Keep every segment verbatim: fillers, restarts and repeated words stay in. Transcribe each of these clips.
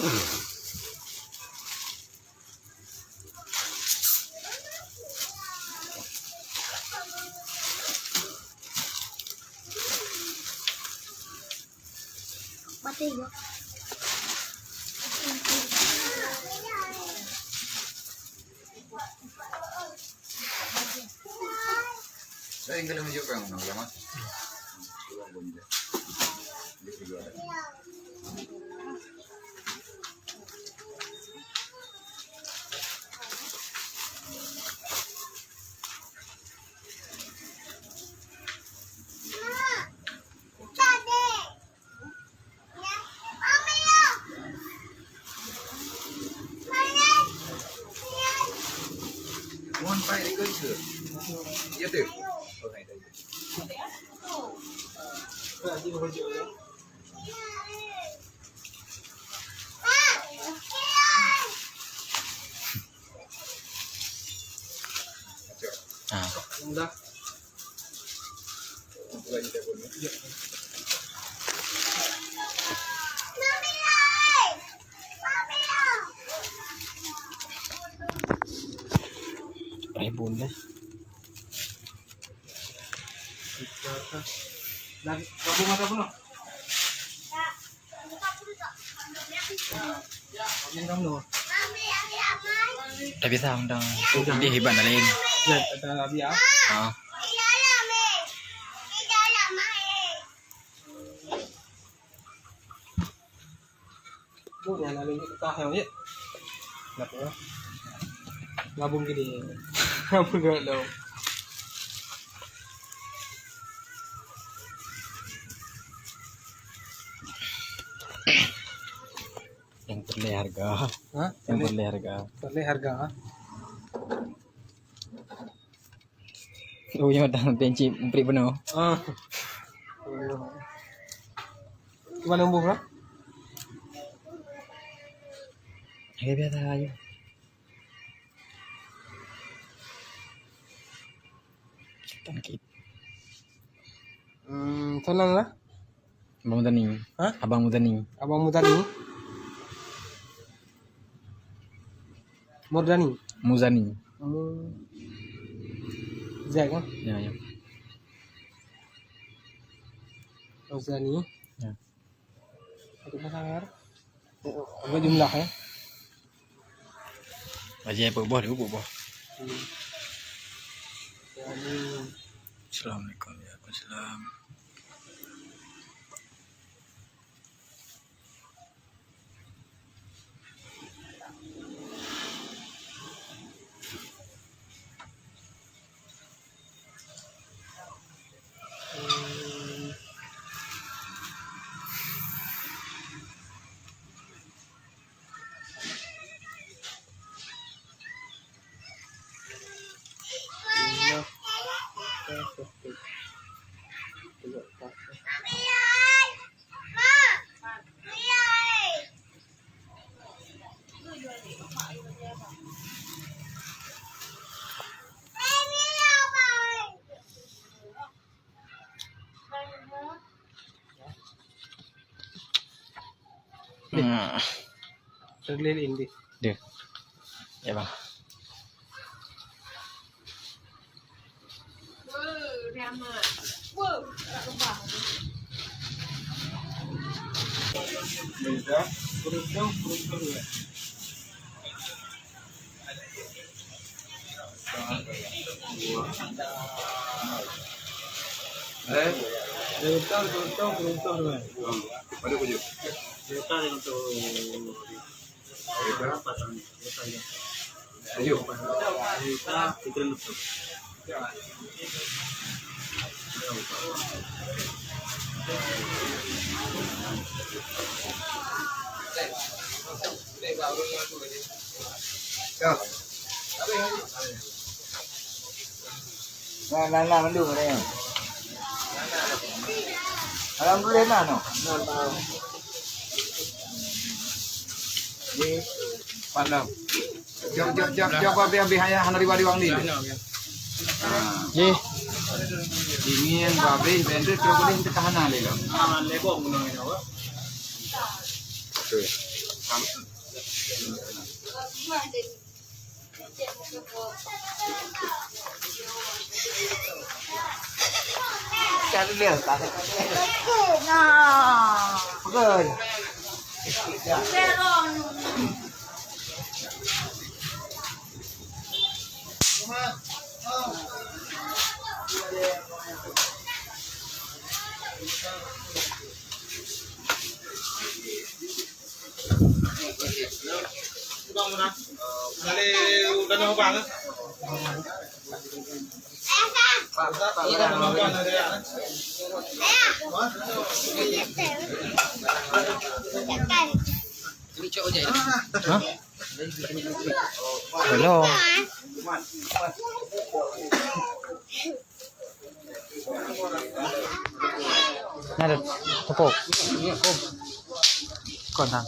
Saya ingin menunjukkan, Bang Ulama. Ah. Ribun deh. Dan kamu mata penuh. Tapi sama dong. Dia hebat lain. Ya, kata Abi ya. Ah. Oh, yang lalu ni pecah yang ni. Nak ya. Gabung gini. Gabung dulu. Yang terlebih harga. Hah? Yang terlebih harga. Terlebih harga. Oh, yang datang penci memperi penuh. Ah. Gimana umur lah? Harga biasa aja. Tangkit. Hmm, tenang lah. Abang Muzani. Hah? Abang Muzani. Abang Muzani. Murdani. Muzani. Mu-, Z kan? Ya, ya. Muzani. Ya. Satu pasangan. Berapa jumlah ya? Aja peuet boh, dua peuet boh. Hmm. Assalamualaikum. Waalaikumsalam. Hmm. Terlilin deh. Deh. Ya, Bang. Eh, geruntor, geruntor, geruntor, kan? Pada tujuh. Geruntor, geruntor. Ayo. Nah, nah, nah, mandum ada yang. Alhamdulillah, nah, no. Di mana? Jom, jom, jom, jom, habis, habis, hanya, hana riwa-riwang ni. Jih. Dingin, habis, bentuk, terus boleh, kita hana lagi. Betul. Hah? Belum. Nah, ada tepuk. Kon, ha.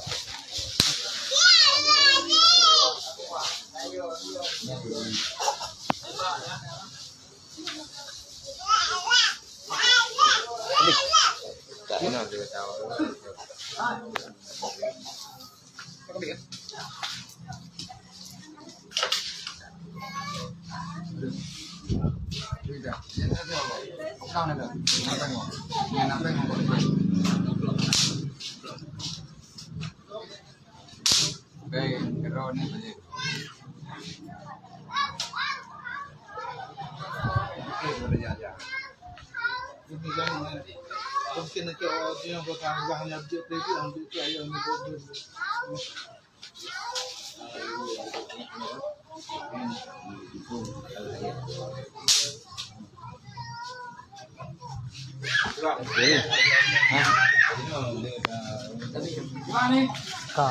Ka.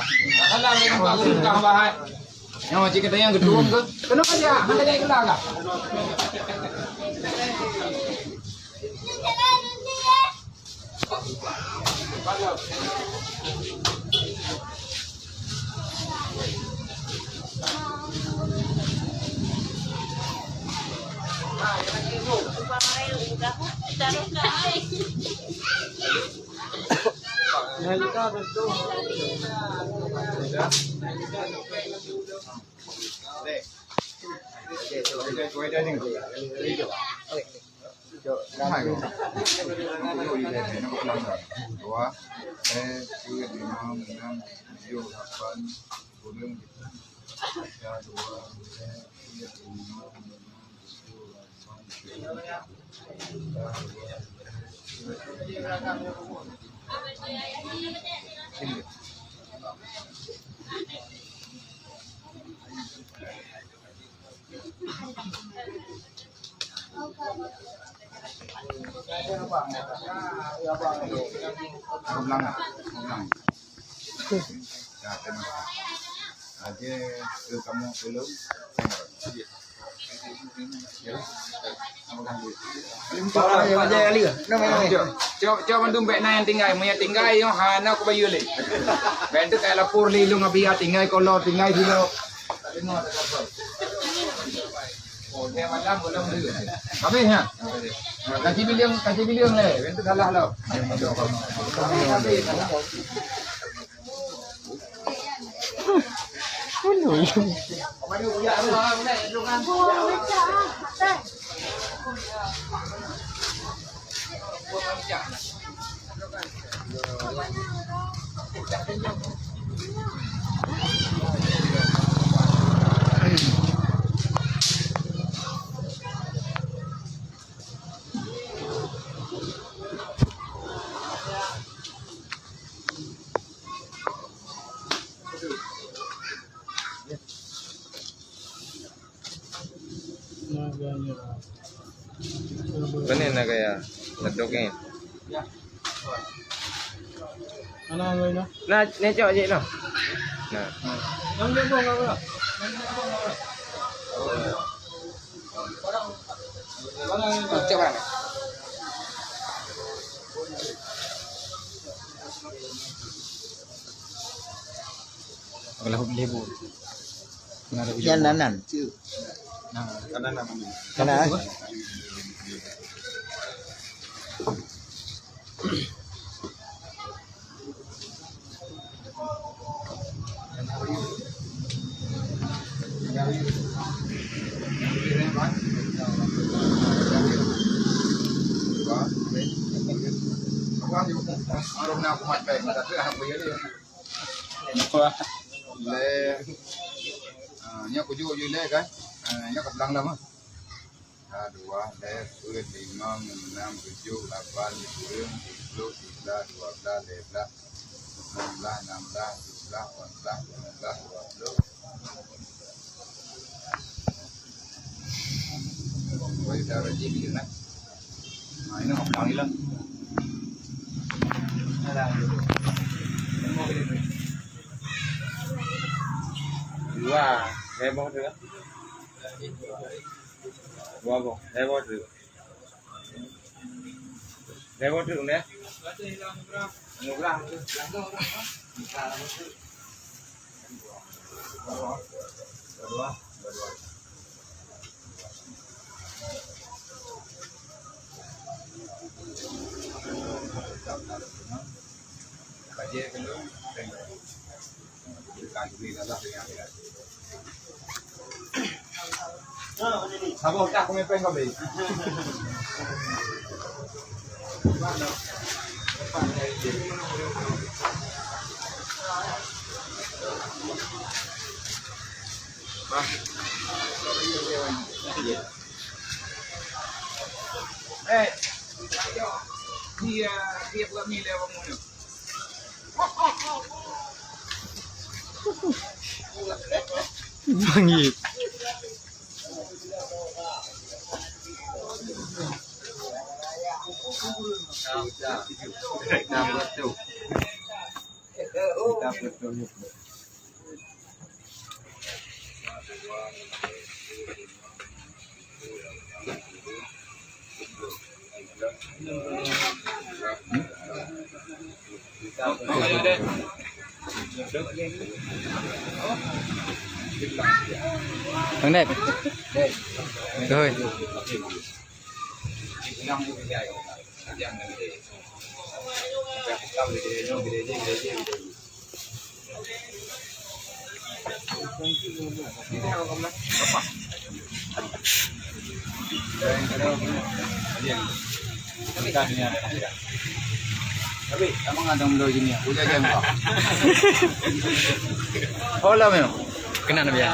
Nyoe cit kata nyang geutueng keu. Keunoe aja, hana jadi keula kah? Cok, cok, cok mandum bèk na nyang tinggai. Meunyo tinggai nyoe hana kubayeue lé. Bèk teuk lapor lé lôn Abia tinggai kolor, tinggai silo. Habéh nyan. Kaji bileung, kaji bileung lé. Bèk teuk salah lom. Beuna na gaya. Beutôi kan? Nah, ni cok jih noh. Nah. Cok barang. Kalau lebu. Nyan nan, nan. Nah, kanan, kanan. Kanan, eh? Lé, ah, nyoe kujok ju lé kan? Ah, nyoe ka pulang dah mah. Sa, dua, lhèe, peuet, limong, nam, tujoh, lapan, sikureueng, siplôh, siblaih, dua blaih, lhèe blaih, limong blaih, nam blaih, tujoh blaih, lapan blaih, limong blaih, dua ploh. Wah, dah rajin dia nak. Nah, ini orang hilang. Dua, heboh tu. Dua boh, heboh tu. Heboh tu, ya. Nugrah tu. Saboh dah kami peng kau beli. Eh, dia, dia buat ni lewat mana? Bangit. Bang Dep. Oi. Tapi emang ada mula gini ya. Udah aja emang. Hola memang. Kena Nabi ya.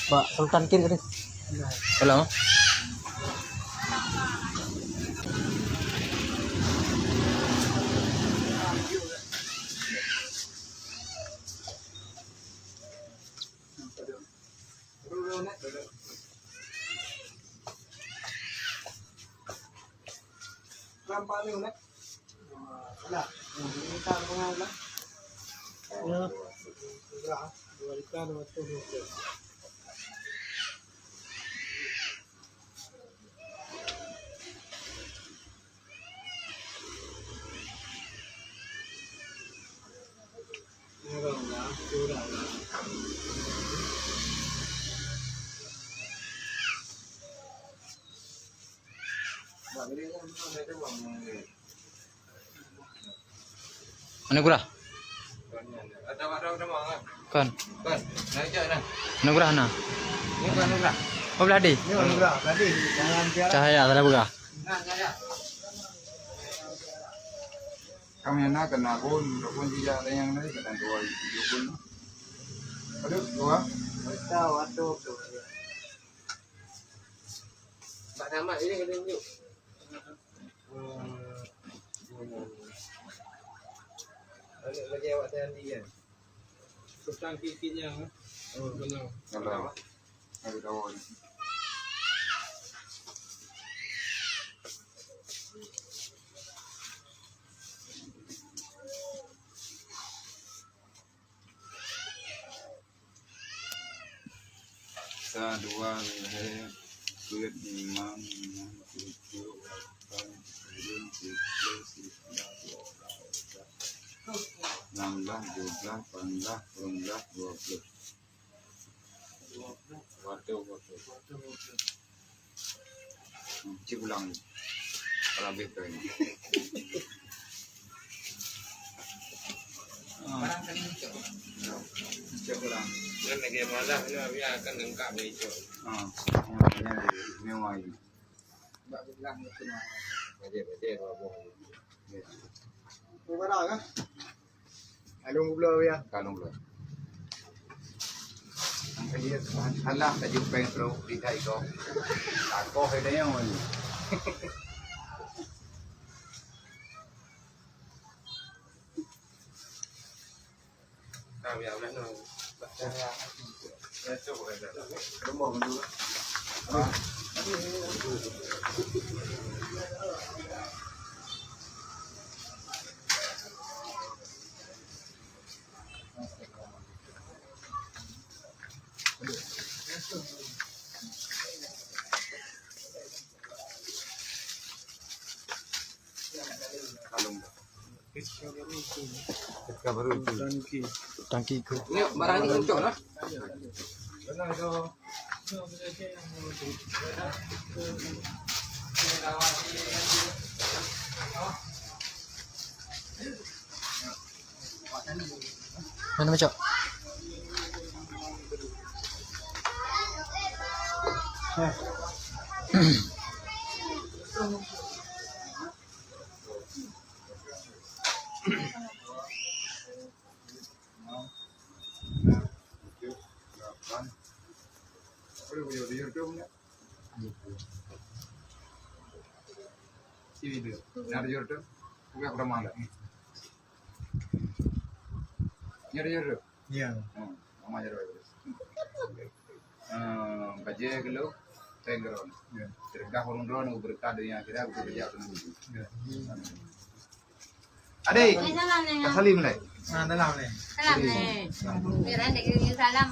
Pak Sultan Kim tadi. Halo. Anugerah. Kon. Anugerah na. Oh, belah di. Cahaya, salah peugah. Kami na kena pun, ataupun tidak ada yang lain, kena dua itu pun. Aduh, dua. Tahu, aduh, tu. Tak sama, ini kena tunjuk. Lagi awak tadi kan? Petang kikit yang, eh? Hmm. Benar. Kalau ada kawan. Sa, dua, lhèe, peuet, limong, nam, tujoh, lapan, sikureueng, siplôh, sibeulaih, dua beulaih, nam beulaih, tujoh beulaih, lapan beulaih, sikureueng beulaih, dua ploh. Waduh, waduh. Hmm, cek ulang. Kalau habis tu. Ah. Cek ulang. Kan lagi malam ni, habis akan lengkap ni, Cok. Ah, yang, yang istimewa ini. Bak bilang itu mah. Bajet, bajet, dua boh. Ya. Berapa dah, kan? Kalung pula, ya. Kalung pula. Sampai dia salah, tak jumpa yang terus, di tai kau. Takoh dia yang mana. Nah, biar udah, nah. Ya, cuba aja. Rumah dulu. Ah. Kalung. Ketika baru itu. Tangki. Tangki itu. Ni barang ni kencang lah. Mana macam? Sini dia. Dari Jordan. Bukan aku dah malam. Nyari Jordan. Ya. Hmm, mama nyari Jordan. Eh, bajèe keu lôn, pèng keu droeneuh. Ya. Seudeukah ureueng droeneuh, beureukat donya akhirat, beureukat donya akhirat. Ya. Adék, eh, salam, Neng. Ka salim lé? Ah, salam, Neng. Salam, Neng. Salam. Biar Adék kirim salam.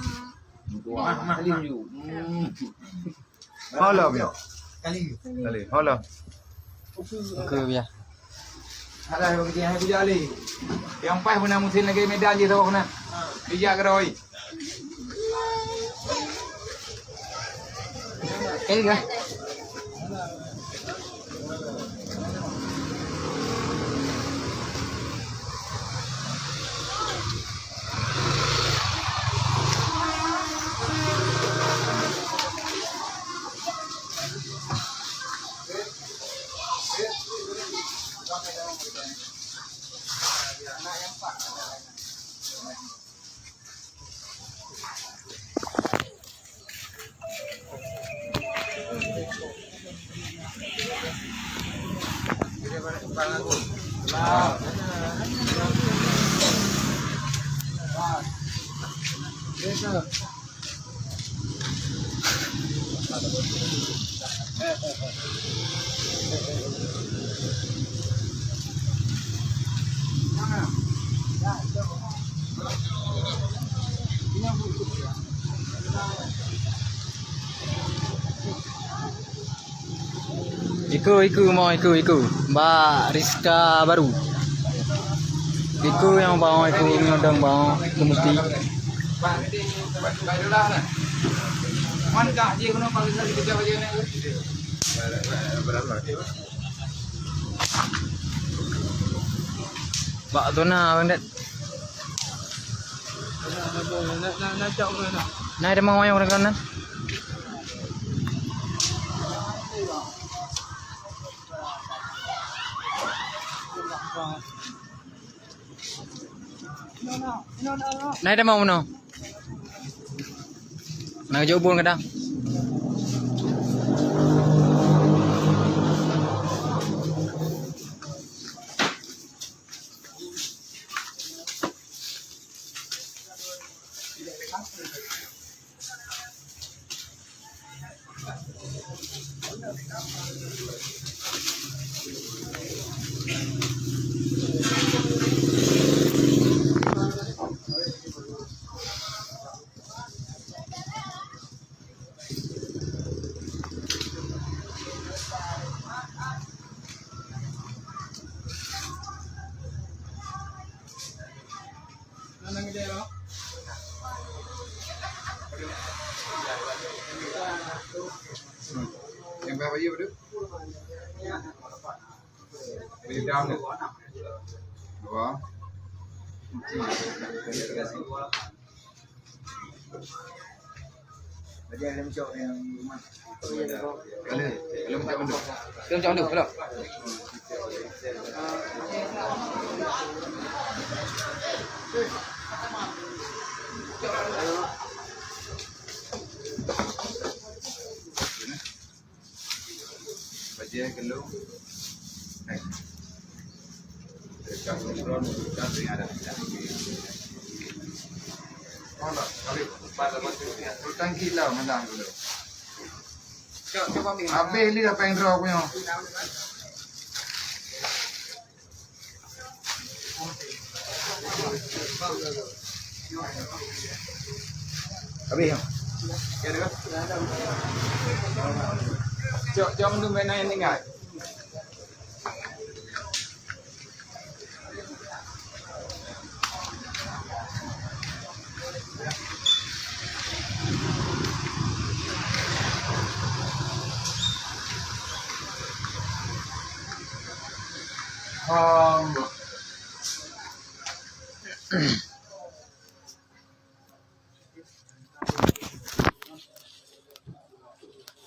Mah, mah, salim mah. Ju. Hmm. Halo, Mio. Salim. Salim. Halo. Oke, ya. Ada yang kerja, yang kerja lé. Yang pas pernah musim lagi Medan je, tahu kena. Bijak ke doi. Ini kah? Iku, iku, mau iku, iku. Mbak Rizka baru. Iku nyang bawah, iku nyodong bawah, iku mesti. Bak tu na, Bang Det. Na ada mau yang orang kanan. Na ada mau no. Na jauh bun kadang. Yang berapa you tu? Beda ni. Dua. Ada yang cok yang rumah. Ada. Belum cok mandum. Belum cok mandum, belum. Bajèe geulong. Hai. Dekat kontrol, dekat ring ada. Mana? Habis. Tangki lah, mana dulu. Cok, cok, ambil. Habis ni apa yang draw punya? Habis, ya? Cok, cok, tu main yang tinggal. Um,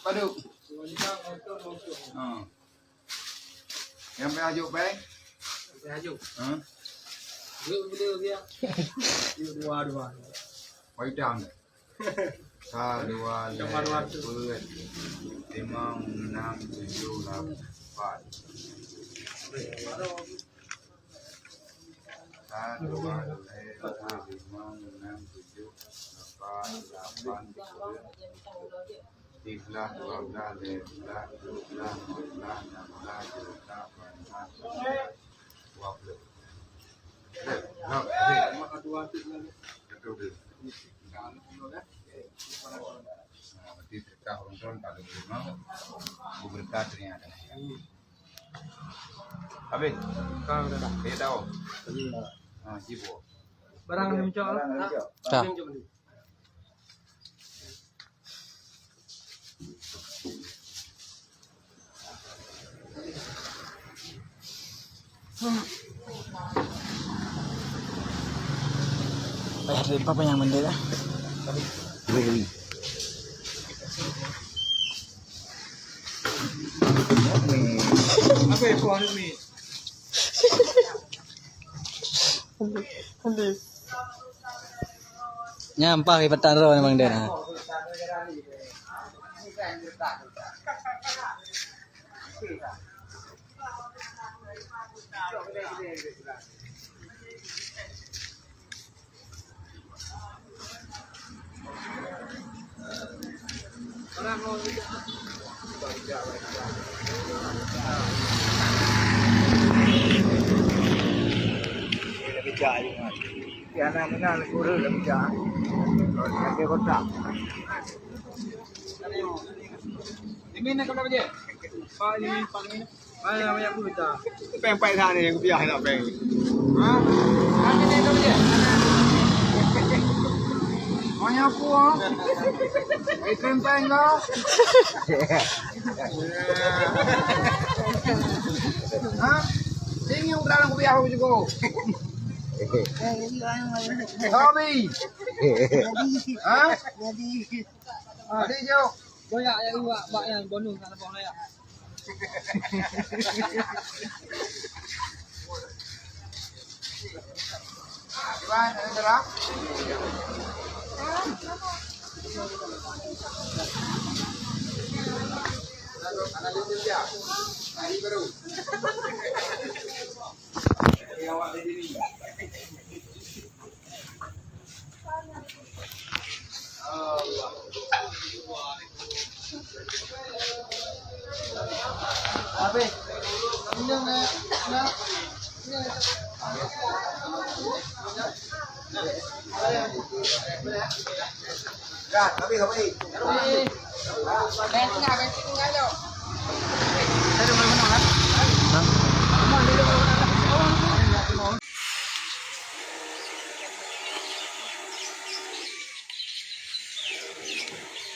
Padu. Ha. Yang payah juk pai? Payah juk. Ha? Juk bila dia? Juk dua, dua. Pai dang. Sa, dua, lhèe, peuet, limong, nam, tujoh, lapan. Sa, dua, lhèe, limong, nam, tujoh, lapan, lapan, peuet, siblaih, dua blaih, lhèe blaih, duek blaih, limong blaih, nam blaih, tujoh blaih, lapan blaih, dua puluh. Lhèe, lhèe, lhèe. Betul, betul. Nah, berarti sedekah ureueng tuan tak ada guna. Berkat ternyata. Habis? Ka, udah dah. Dia tahu. Ha, jibo. Barang ni, Cok. Barang ni, Cok. Dah. Payah dari papa yang mandi dah. Wih, wih. Apa ya, Puan ni? Mandi. Nyan paih patang droe memang dia. Di mana-mana negara dah pecah. Ada kotak. Ini nak kena kerja? Pak ni, Pak ni. Mana banyak pun tak? Peng pat sana yang kupiah nak peng. Ha? Mana ni tu je? Banyak pun. Ikan peng lah. Ha? Sini yang dalam kupiah aku juga. Sabi. Ha? Jadi jauh. Banyak yang buat, banyak bonus nak lepas raya.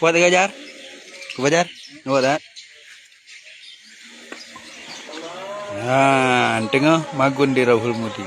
Kuat tak, Jar? Kuat, Jar? Kuat tak? Ha, teungoh magun di Rauhul Mudi.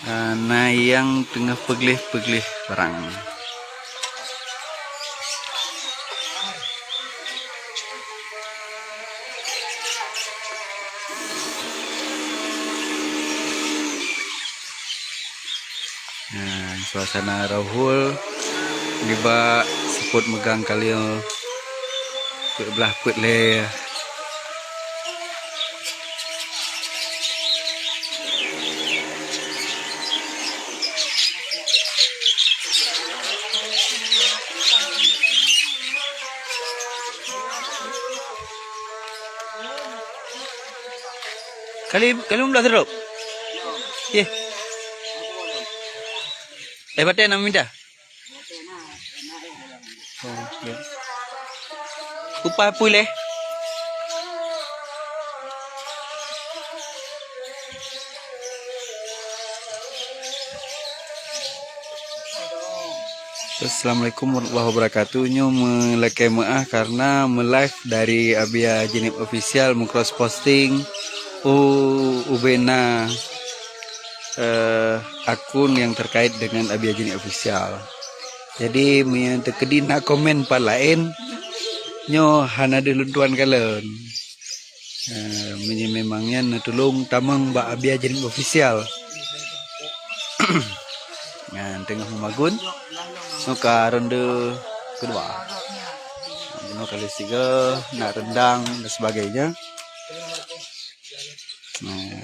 Ah, na nyang teungoh peugleh-peugleh barang. Nah, suasana Rauhul nibak seupôt meugang kalieng peuet blaih peuet lhèe. Kali, kali lima belas rôb. Yeh. Eh, batèe na mita. Oh, ya. Upah puleh. Assalamualaikum warahmatullahi wabarakatuh. Nyoe meulakèe meu'ah karena meulive dari Abia Jeunieb Official, meucross posting u, ubé na, eh, akun nyang terkait dengan Abia Jeunieb Official. Jadi, meunyoe teukeudi na komen pat laén, nyoe hana deuh lôn tuan kalon. Eh, meunyoe memang nyan neutulông tamong bak Abia Jeunieb Official. Nyan teungoh meumagun. Nyoe ka ronde keudua. Bunoe kali sigoe, na rendang dan sebagainya. Nah.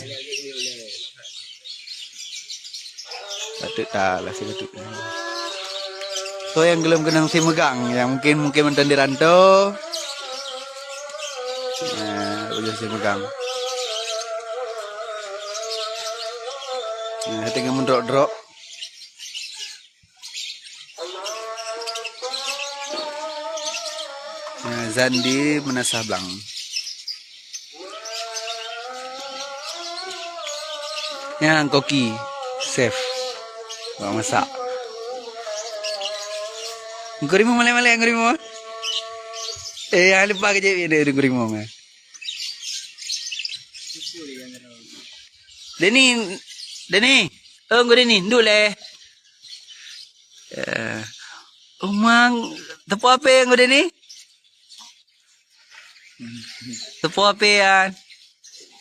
Batuk tak lah si batuk. So nyang geulom keunong si meugang, nyang mungkin, mungkin mantong di rantô. Nah, ujoh si meugang. Nah, tinggai meudrok-drok. Nah, Zandi meunasah blang. Nyang koki, chef. Bak masak. Ngku Rimo malèe-malèe, Ngku Rimo. Eh, jangan lupa kejap video Ngku Rimo, eh. Deni, Deni. Oh, Ngku Deni, ndulèe. Eh, Umang, teupeue H P nyang udah ni? Teupeue H P nyan?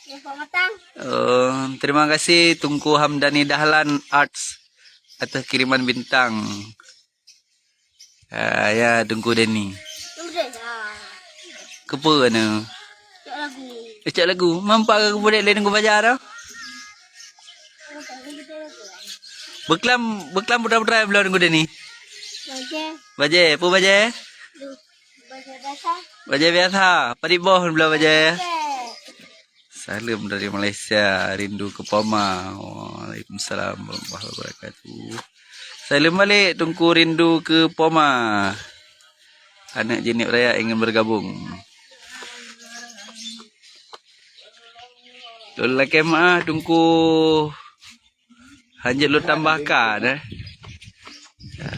Yang Pak Matang. Oh, terima kasih Teungku Hamdani Dahlan Arts atas kiriman bintang. Ah, ya, Teungku Deni. Udah dah. Keupeue nyoe? Cok lagu. Eh, cok lagu. Mampa ke keupeue dek lé Teungku Fajar tu? Beuklam, beuklam putra-putra bloe Teungku Deni. Bajée. Bajée, peue bajée? Bajée biasa. Bajée biasa. Padit boh bloe bajée. Bajée. Saleuem dari Malaysia, rindu keu Poma. Waalaikumsalam warahmatullahi wabarakatuh. Saleuem balek, Teungku rindu keu Poma. Aneuk Jeunieb Raya ingin bergabung. Lôn lakée meu'ah, Teungku. Hanjeuet lôn tambahkan, eh. Ya,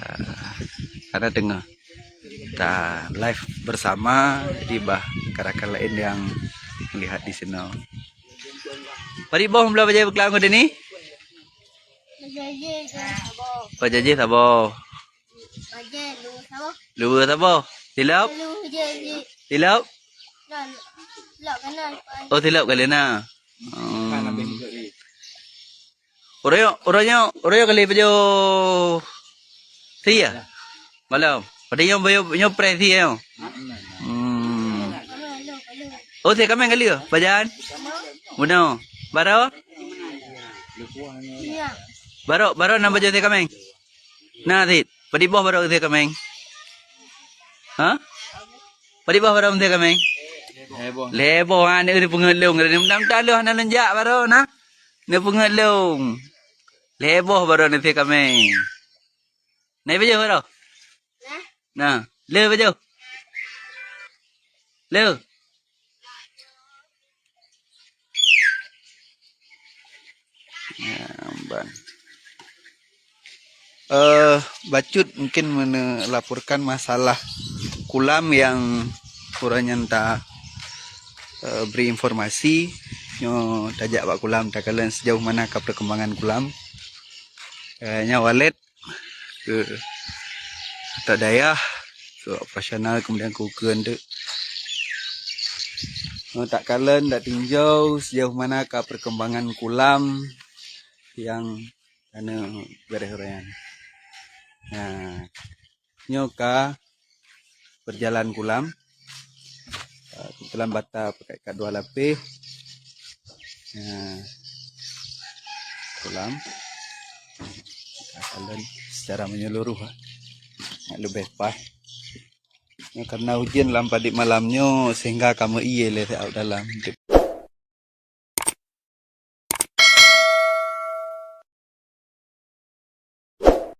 karena teungoh ta live bersama, jadi bah rakan-rakan laén nyang melihat di sinoe. Padit boh bloe bajée beuklam Teungku Deni? Bajée saboh. Bajée saboh. Bajée dua saboh. Dua saboh. Silop? Dua je, je. Silop? Nah, silop kanan. Oh, silop ka lheueh na. Hmm. Uroe nyoe, uroe nyoe, uroe nyoe kali pajoh sie ya? Malam. Padahai nyoe, nyoe, nyoe preh sie nyoe. Hmm. Oh, sie kaméng kali ya? Pajan? Bunoe. Baroe? Baroe, baroe na pajoh sie kaméng? Na cit. Padit boh baroe sie kaméng? Ha? Padit boh baroe sie kaméng? Lhée boh. Lhée boh, ha, neupeungeut lôn. Mudah-mudahan lôn hana lôn jak baroe na. Neupeungeut lôn. Lhée boh baroe sie kaméng. Na pajoh baroe? Nah. Nah, le pajoh? Le. Ya, ban. Eh, bacut mungkin melaporkan masalah kulam yang uroe nyan ta, eh, beri informasi. Nyoe tajak bak kulam, takalon sejauh mana ka perkembangan kulam. Eh, nyoe walet keu aneuk dayah, keu operasional, kemudian keu ukeuen teuk. Nyoe takalon, tatinjau sejauh mana ka perkembangan kulam nyang aneuk beureh uroe nyan. Nah, nyoe ka berjalan kulam. Ah, kebetulan bata pakai kat dua lapis. Nah, kulam. Takalon secara menyeluruh, ah. Nak leubeh paih. Nyoe karena hujen lam padit malam nyoe sehingga ka meu-ie lé siat dalam.